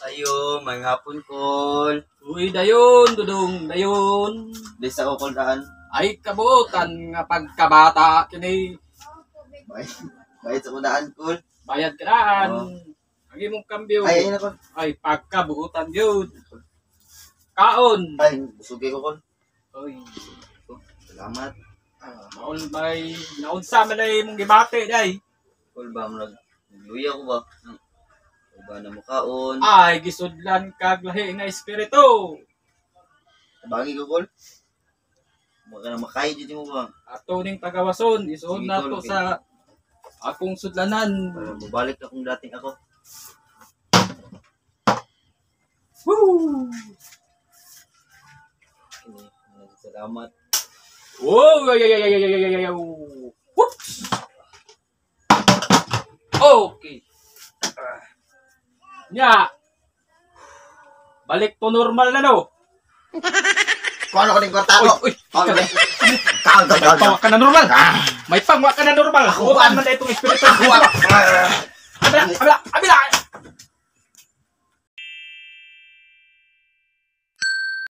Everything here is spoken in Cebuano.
Ayo, may hapon, Kol. Uy, dayon, Dudong, dayon. Di sa ko, Kol, daan. Ay, kabutan nga pagkabata kini. Bayad, bayad sa ko daan, Kol. Bayad ka daan. Oo. Ang imong kambyo. Ay, ayun na, Kol. Ay, pagkabuutan yun. Kaon. Ay, busugay ko, Kol. Uy, Salamat. maol may naunsa man ay imong gibati day. Kol ba, nagluya ko ba? Kol ba na mukaon? Ay, gisudlan kag lahi nga espiritu. Tabangi ko, Kol. Maka na makaya dito mo ba? Ato ning pagawason, isuod Sige, nato tol, okay. sa akong sudlanan. Para mabalik akong dating ako. Woo! Kini, salamat. Wow! Ay, ay, ay, ay, ay, ay, ay, ay, whoops! Okay. Nya. Balik to normal na, no? Kuha na ko ng kwarta Uy, ko. uy. Kaon, kaon, kaon, May kaon. pangwa ka na normal. May pangwa ka na normal. Ako man na itong espiritu. Kuha. Abla, abla.